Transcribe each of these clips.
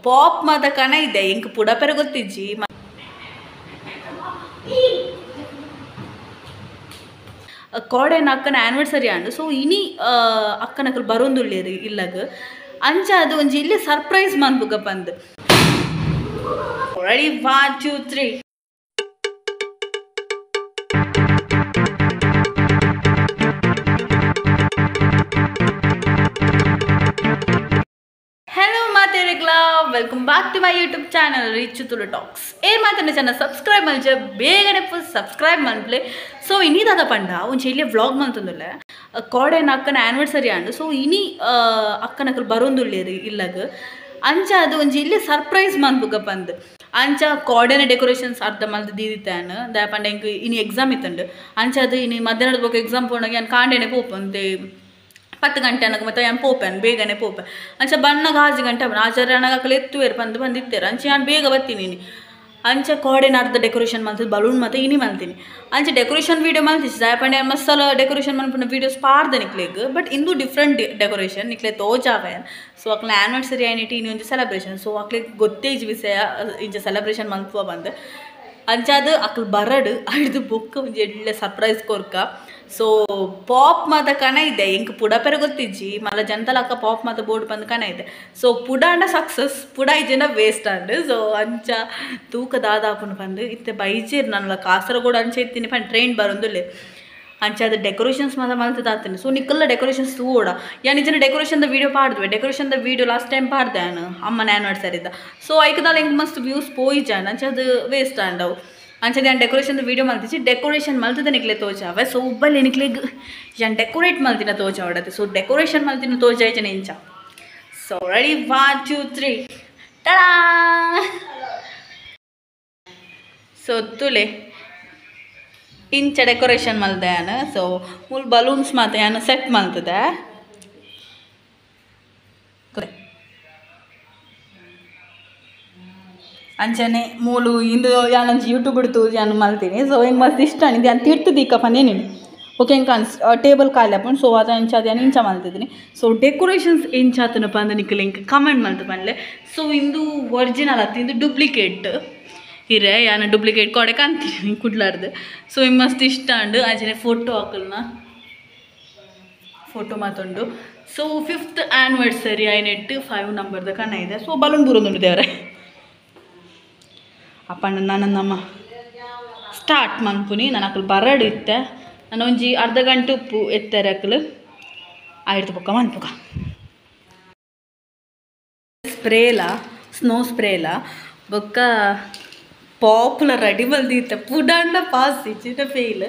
Pop ಮಾತ ಕಣ ಇದೆ ಎಂಕ್ ಪುಡಪೆರ ಗೊತ್ತಿಜ್ಜಿ ಕೋಡೆನ ಅಕ್ಕನ ಆನಿವರ್ಸರಿ ಆಂಡ್ ಸೊ ಇನಿ ಅಕ್ಕನಕಲ್ ಬರೋಂದುಳ್ಳೇರು ಇಲ್ಲಗ ಅಂಚ ಅದು ಒಂಜಿ ಇಲ್ಲಿ ಸರ್ಪ್ರೈಸ್ ಮನ್ಪುಗ ಪಂದ್ ready 1 2 3 welcome back to my YouTube channel Richu Tulu talks ಏ ಮಾತನ್ನ ಚಾನಲ್ ಸಬ್ಸ್ಕ್ರೈಬ್ ಮಲ್ಜ ಬೇಗನೆ ಸಬ್ಸ್ಕ್ರೈಬ್ ಮನ್ಪ್ಲೆ ಸೊ ಇನ್ನಿದಾದ ಪಂಡ ಒಂಜಿ ಇಲ್ಲೇ ವ್ಲಾಗ್ ಮಂತಂದುಲ್ಲ ಕೋಡೆನ ಅಕ್ಕನ ಆನಿವರ್ಸರಿ ಆಂಡ್ ಸೊ ಇನಿ ಅಕ್ಕನಕಲ್ ಬರೋಂದುಳ್ಳೇರು ಇಲ್ಲಗ ಅಂಚ ಅದು ಒಂಜಿ ಇಲ್ಲೇ ಸರ್ಪ್ರೈಸ್ ಮನ್ಪುಗ ಪಂದ್ ಅಂಚ ಕೋಡೆನ ಡೆಕೋರೇಷನ್ಸ್ ಅರ್ಧ ಮಲ್ದು ದೀದಿತ್ತಾನು ದಾಯ ಪಂಡ ಎಂಕ್ ಇನಿ ಎಕ್ಸಾಮ್ ಇತ್ತಂಡು ಅಂಚ ಅದು ಇನಿ ಮಧ್ಯಾಹ್ನದ ಬೊಕ ಎಕ್ಸಾಮ್ ಪೋಣಗ ಯಾನ್ ಕಾಂಡೆನೆ ಪೋಪಂತೆ 10 ಗಂಟೆ ಅನ್ನಕ ಮತ್ತೆ ಯಾನ್ ಪೋಪೆನ್ ಬೇಗನೆ ಪೋಪೆ ಅಂಚ ಬಣ್ಣಗ 6 ಗಂಟೆ ಆಚಾರ್ಯ ಅಣ್ಣಗ ಎತ್ತುವೇರು ಬಂದು ಬಂದಿತ್ತೇರು ಅಂಚೆ ನಾನು ಬೇಗ ಬರ್ತೀನಿ ನೀನು ಅಂಚ ಕೋಡೆನ ಅರ್ಧ ಡೆಕೋರೇಷನ್ ಮಲ್ತದ್ದು ಬಲೂನ್ ಮತ್ತೆ ಇನಿ ಮಲ್ತೀನಿ ಅಂಚೆ ಡೆಕೋರೇಷನ್ ವೀಡಿಯೋ ಮಲ್ತಿಸಿ ದಾಯಪಂಡೆ ಮಸ್ಸಲ ಡೆಕೋರೇಷನ್ ಮನ್ಪುನ ವೀಡಿಯೋಸ್ ಪಾಡ್ದೆ ನಿಕ್ಲೆಗ್ ಬಟ್ ಇಂದು ಡಿಫ್ರೆಂಟ್ ಡೆಕೋರೇಷನ್ ನಿಕ್ಲೆ ತೋಜಾವೆ ಸೊ ಅಕ್ಲೆ ಆನಿವರ್ಸರಿ ಐನಿಟಿ ಇನಿ ಒಂಜಿ ಸೆಲೆಬ್ರೇಷನ್ ಸೊ ಅಕ್ಲೆ ಗೊತ್ತೇಜ್ ವಿಷಯ ಇಂಚ ಸೆಲೆಬ್ರೇಷನ್ ಮಲ್ಪುವ ಬಂದು ಅಂಚಾದ ಅಕ್ಲು ಬರಡು ಐದು ಬೊಕ್ಕ ಒಂಜಿ ಎಳ್ಳೆ ಸರ್ಪ್ರೈಸ್ ಕೊರ್ಕ ಸೊ ಪಾಪ್ ಮಾತ ಕಣ ಇದೆ ಎಂಕ್ ಪುಡಪೆರ ಗೊತ್ತಿಜ್ಜಿ ಮಲ್ಲ ಜನತಲ ಅಕ್ಕ ಪಾಪ್ ಮಾತ ಬೋರ್ಡ್ ಬಂದು ಕಣ ಇದೆ ಸೊ ಪುಡ ಅಂಡ ಸಕ್ಸಸ್ ಪುಡ ಇಜ್ಜಿನ ವೇಸ್ಟ್ ಅಂಡ್ ಸೊ ಅಂಚ ತೂಕ ದಾದಾಪುನ ಬಂದು ಇತ್ತೆ ಬೈಜೇರು ನನ್ನ ಕಾಸರಗೋಡು ಅಂಚೆ ಇತ್ತೀನಿ ಪಂಡ ಟ್ರೈನ್ ಬರೋಂದುಲ್ಲೆ ಅಂಚ ಅದು ಡೆಕೋರೇಷನ್ಸ್ ಮಾತ್ರ ಮಲ್ತದಾಗ್ತೀನಿ ಸೊ ನಿಕ್ಕಲ್ಲ ಡೆಕೋರೇಷನ್ಸ್ ತೂಡ ಯಾನ್ ಇಜ್ಜಿನ ಡೆಕೋರೇಷನ್ದ ವೀಡಿಯೋ ಪಾಡ್ದುವೆ ಡೆಕೋರೇಷನ್ದ ವೀಡಿಯೋ ಲಾಸ್ಟ್ ಟೈಮ್ ಪಾಡ್ದೆ ನಾನು ಅಮ್ಮನ ಆನಿವರ್ಸರಿದ ಸೊ ಐಕದಾಲ ಎಂಕ್ ಮಸ್ತ್ ವ್ಯೂಸ್ ಪೋಯಿಜಾಂಡ್ ಅಂಚ ಅದು ವೇಸ್ಟ್ ಆಂಡವು ಅಂಚದ ಯಾನ್ ಡೆಕೋರೇಷನ್ದ ವೀಡಿಯೋ ಮಲ್ತಿಚ್ಚಿ ಡೆಕೋರೇಷನ್ ಮಲ್ತದ ನಿಕ್ಲೆ ತೋಜಾವೆ ಸೊ ಉಬ್ಬಲ್ಲಿ ನಿಕ್ಲೆಗ್ ಯಾನ್ ಡೆಕೋರೇಟ್ ಮಲ್ತಿನ ತೋಜಾವಡತೆ ಸೊ ಡೆಕೋರೇಷನ್ ಮಲ್ತಿನ ತೋಜಾಯ್ಚನೆ ಇಂಚ ಸೊ ರೆಡಿ 1 2 3 ಟಡಾ ಸೊ ತುಲೆ ಇಂಚ ಡೆಕೋರೇಷನ್ ಮಲ್ದೆ ಯಾನು ಸೊ ಮೂಲು ಬಲೂನ್ಸ್ ಮಾತ ಯಾನು ಸೆಟ್ ಮಲ್ತದೆ ಅಂಚನೆ ಮೂಲು ಇಂದು ಯಾನಂಚಿ ಯೂಟ್ಯೂಬ್ ಇಡ್ತು ಯಾನು ಮಲ್ತೀನಿ ಸೊ ಹಿಂಗೆ ಮಸ್ತ್ ಇಷ್ಟ ಇದು ಯಾನು ತಿರ್ತದೀಕ ಪಂದೇನಿ ಓಕೆ ಹಿಂಗೆ ಕಾನ್ಸ್ ಟೇಬಲ್ ಖಾಲಿ ಅಪ್ಪಂಡು ಸೊ ಅದು ಇಂಚ ಅದು ಇಂಚ ಮಲ್ತಿದ್ದೀನಿ ಸೊ ಡೆಕೋರೇಷನ್ಸ್ ಇಂಚಾತನಪ್ಪ ಅಂದ್ರೆ ನಿಕ್ಕ ಲಿಂಕ್ ಕಮೆಂಟ್ ಮಲ್ತು ಪಂಡ್ಲೆ ಸೊ ಇಂದು ಒರಿಜಿನಲ್ ಆತು ಇಂದು ಡೂಪ್ಲಿಕೇಟ್ ಹಿರೇ ಯಾನ ಡೂಪ್ಲಿಕೇಟ್ ಕೊಡೆ ಕಾಣ್ತೀನಿ ಕುಡ್ಲಾರ್ದು ಸೊ ಹಿಂಗೆ ಮಸ್ತ್ ಇಷ್ಟ ಅಂಡು ಅಂಚನೆ ಫೋಟೋ ಹಾಕಲ್ನ ಫೋಟೋ ಮಾತುಂಡು ಸೊ 5th anniversary ಐನೆಟ್ಟು 5 ನಂಬರ್ದ ಕಣ ಇದೆ ಸೊ ಬಲೂನ್ ಬೂರೊಂದುಂಡು ದೇವರೇ ಅಪ್ಪಣ್ಣ ನಾನು ನಮ್ಮ ಸ್ಟಾರ್ಟ್ ಮನ್ಪುನಿ ನಾನು ಅಕಲು ಬರಡು ಇತ್ತೆ ನಾನು ಒಂಜಿ ಅರ್ಧ ಗಂಟೆ ಉಪ್ಪು ಎತ್ತಾರೆ ಅಕಲು ಆಯ್ತು ಪೊಕ್ಕ ಮನ್ಪುಕ ಸ್ಪ್ರೇಲ ಸ್ನೋ ಸ್ಪ್ರೇಲ ಬೊಕ್ಕ ಪಾಪ್ಯುಲರ್ ರೆಡಿ ಬಲ್ದಿತ್ತೆ ಪುಡಂಡ ಪಾಸ್ ಚಿನ್ನ ಫೇಲ್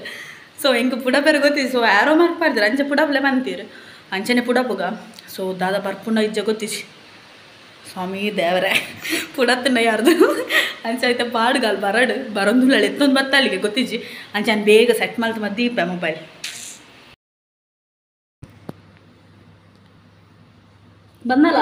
ಸೊ ಎಂಕ್ ಪುಡ ಪೆರ ಗೊತ್ತಿ ಸೊ ಯಾರೋ ಮಾರ್ಕ್ ಪಾಡ್ತಾರೆ ಅಂಚೆ ಪುಡ ಪ್ಲೆ ಬಂತೀರು ಅಂಚನೆ ಪುಡ ಪುಗ ಸೊ ದಾದ ಬರ್ಪುಂಡ ಇಜ್ಜ ಗೊತ್ತಿಸಿ ಸ್ವಾಮಿ ದೇವರೇ ಪುಡತ್ತನ್ನ ಯಾರ್ದು ಅಂಚೆ ಆಯ್ತಾ ಪಾಡ್ಗಾಲ್ ಬರಡು ಬರೊಂದುಲ್ಲ ಎತ್ತೊಂದು ಬತ್ತ ಅಲ್ಲಿಗೆ ಗೊತ್ತಿಜ್ಜಿ ಅಂಚೆ ಬೇಗ ಸೆಟ್ ಮಲ್ತು ಮತ್ತೆ ದೀಪ ಮೊಬೈಲ್ ಬಂದಲ್ಲ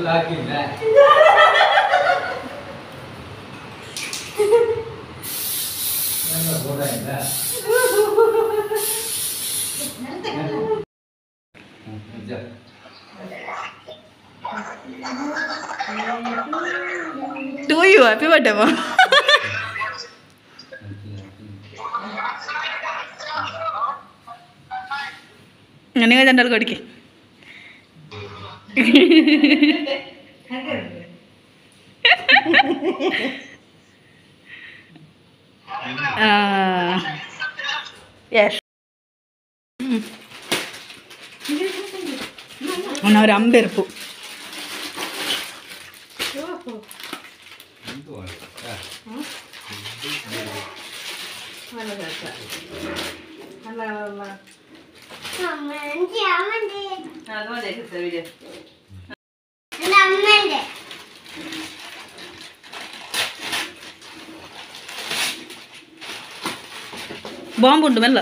To you, happy birthday, ma. നിങ്ങൾ രണ്ടാൾ കൊടുക്കേ. ഒരു അമ്പെരുപ്പ്. ബോംബുണ്ട് മെല്ല.